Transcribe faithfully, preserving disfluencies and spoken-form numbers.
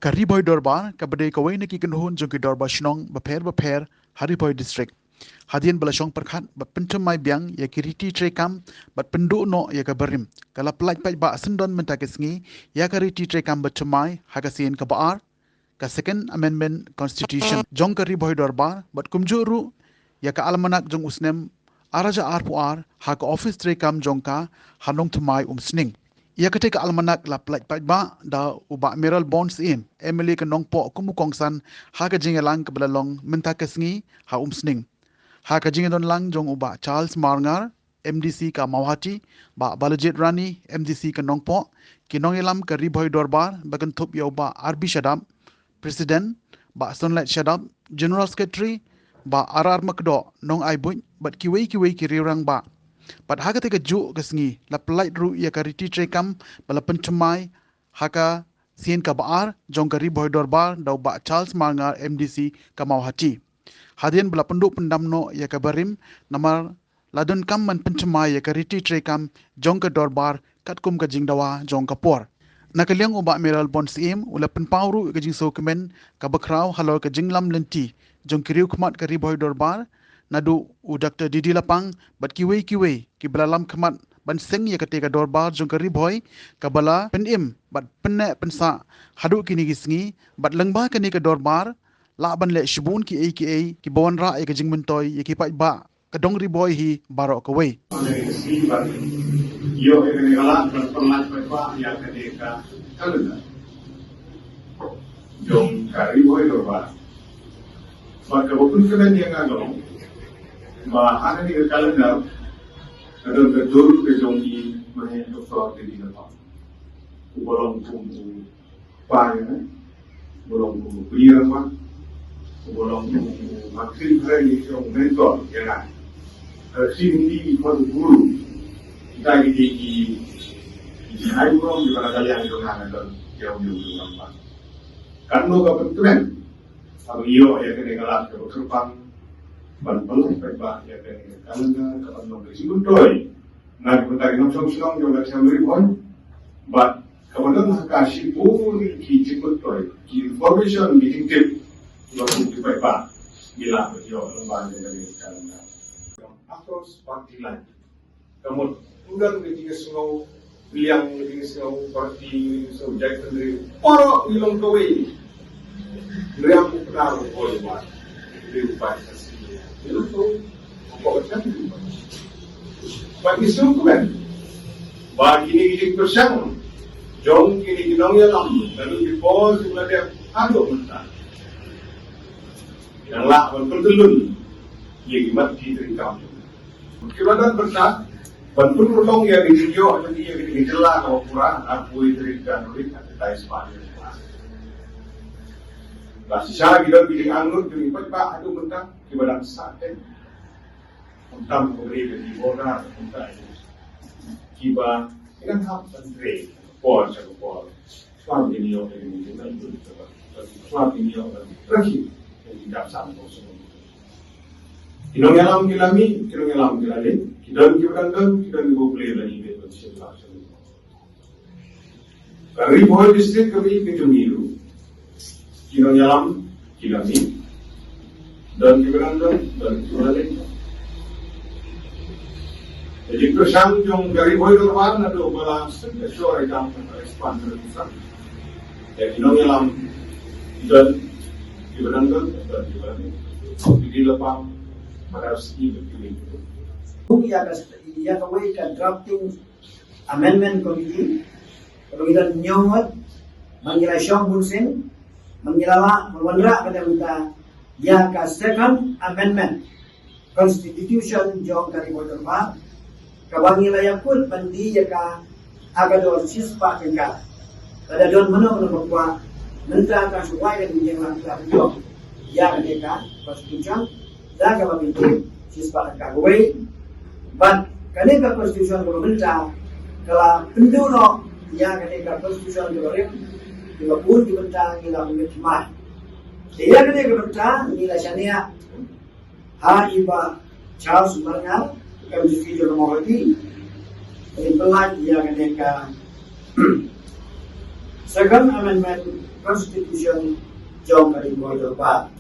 Ka Ri Bhoi Dorbar kaba dei kawei na ki kynhun jong ki dorbar shnong bapher bapher ha Ri Bhoi District, hadien ba la shong pyrkhat bad pynthymmai biang ïa ki riti treikam bad pynduh noh ïa ka barim, ka la pyllait paidbah syndon mynta ka sngi ïa ka riti treikam bathymmai ha ka sien kaba ar, ka Second Amendment Constitution jong ka Ri Bhoi Dorbar, bad kumjuh ruh ïa ka almanak jong u snem ar hajar arphew ar ha ka ophis treikam jong ka ha Nongthymmai Umsning. Ïa katei ka almanak la pyllait paidbah da u Bah Mayralborn Syiem, M L A ka Nongpoh, kum u kongsan ha ka jingïalang kaba la long mynta ka sngi ha Umsning. Ha ka jingïadon lang jong u Bah Charles Marngar, M D C ka Mawhati, Bah Balajied Rani, M D C ka Nongpoh, ki nongïalam ka Ri Bhoi Dorbar, ba kynthup ïa u Bah R B Shadap, President, Bah Sonlet Shadap, General Secretary, Bah R R Makdoh, nongai buit, bad kiwei kiwei ki riew rangbah. Bad ha katei ka juh ka sngi la pyllait ruh ïa ka riti treikam ba la pynthymmai ha ka sien kaba ar jong ka Ri Bhoi Dorbar da u Bah Charles Marngar, M D C ka Mawhati. Hadien ba la pynduh pyndam noh ïa ka barim, namar la donkam ban pynthymmai ïa ka riti treikam jong ka dorbar katkum ka jingdawa jong ka por. Na ka liang u Bah Mayralborn Syiem u la pynpaw ruh ïa ka jingsngewkmen kaba khraw halor ka jingïalam lynti jong ki riew khmat ka Ri Bhoi Dorbar, naduh u Doctor D D Lapang bad kiwei kiwei kiba la lam khmat ban seng ïa katei ka dorbar jong ka Ri Bhoi, kaba la pynim bad pynneh pynsah haduh kine ki sngi, bad lyngba kane ka dorbar lah ban leh shibun kiei kiei kiba wanrah ïa ka jingmyntoi ïa ki paidbah ka dong Ri Bhoi hi baroh kawei. Ïa ka sngi ban ïoh ïa kane ka lad ban pynlait paidbah ïa kane ka calendar jong ka Ri Bhoi Dorbar. Bad kaba pynkmen ïa nga ka long ba ha kane ka calendar ka don ka dur ka jong i Mahe Doctor Teddy Lapang, uba long kum u pa ïa nga, uba long kum u pynïaid rangbah, uba long kum u mentri, u mentor ïa nga. Ka Hindi i khot u guru. Kita ki dei ki, ki ai burom kiba la ka liang jong nga, nga don ïa u, ïa u rangbah. Katno ka pynkmen haba ngi ïoh ïa kane ka lad kaba kyrpang ban pynlong paidbah ïa kane ka calendar kaban long ka jingmyntoi na ka bynta ki nongshong shnong jong ka Assembly Hall. Bad kaban long ha ka shibun ki jingmyntoi, ki information, ki jingtip kiba kum ki paidbah ngi lah ban ïoh lyngba ïa kane ka calendar. Across party line. Ka mut, ym don ka jingngaisngew liang, ka jingngaisngew party, ka jingngaisngew jaitbynriew. Baroh ngi long kawei. Ngi long u Pnar, u Bhoi, u War. Ngi long u Paid, u Khasi. Ngi long kawei. Bad ngi sngewkmen ba kine ki jingpyrshang jong kine ki nongïalam, naduh ki por kiba la dep haduh mynta, ki dang lah ban pyntyllun ïa ki mat ki treikam. Kiba dang pyrshang ban pynurlong ïa ki jingïoh jong ki, ïa ki jylla kaba pura, ha kawei tarik January, ha ka dei spah ïa spah. La shisha ki don ki jingangnud jong ki paidbah haduh mynta kiba dang sah teng. Khamtam kaba dei ki border, khamtam kiba ki dang hap ban trei por sha ka por. Shuwa ba kin ïoh ïa kane ka jingmut, shuwa ba kin ïoh ïa kane ka jingdap sam kaba sngewbha. Ki nongïalam ki la mih, ki nongïalam ki la leit, ki don kiba dang don, ki don kiba pule lane beit ban shim la shim. Ka Ri Bhoi District kaba ïeit ka jong ngi ruh, ki nongïalam ki la mih. Don kiba dang don, don kiba la leit. Ka jingpyrshang jong ka Ri Bhoi Dorbar naduh ba la sdang ka shong ka jam ka respond ka respond. Ïa ki nongïalam ki don kiba dang don, don kiba la leit. Ki dei la pang pada sdang ki dei. Kum ïa ka, ïa kawei ka drafting Amendment Committee, kaba ngi don hynñiew ngut, ba ngi la shong bunsien, ba ngi la lah ban wanrah ka dei mynta ïa ka Second Amendment Constitution jong ka Ri Bhoi Dorbar, kaba ngi la ïakut ban die ïa ka ha ka dor shispah tyngka. Lada don mano mano ba kwah, mynta tang shu wai ka dei ïa ka, ïa ka dei ka Constitution, da kaba pynthut shispah tyngka kawei. Bad kane ka Constitution kaba mynta ka la pynduh noh ïa kane ka Constitution kaba rim, kaba bun ki bynta ngi la pynmih thymmai. Te ïa kane ka bynta ngi la shaniah ha i Bah Charles Marngar, ka M D C jong ka Mawhati, ban pynlait ïa kane ka Second Amendment Constitution jong ka Ri Bhoi Dorbar.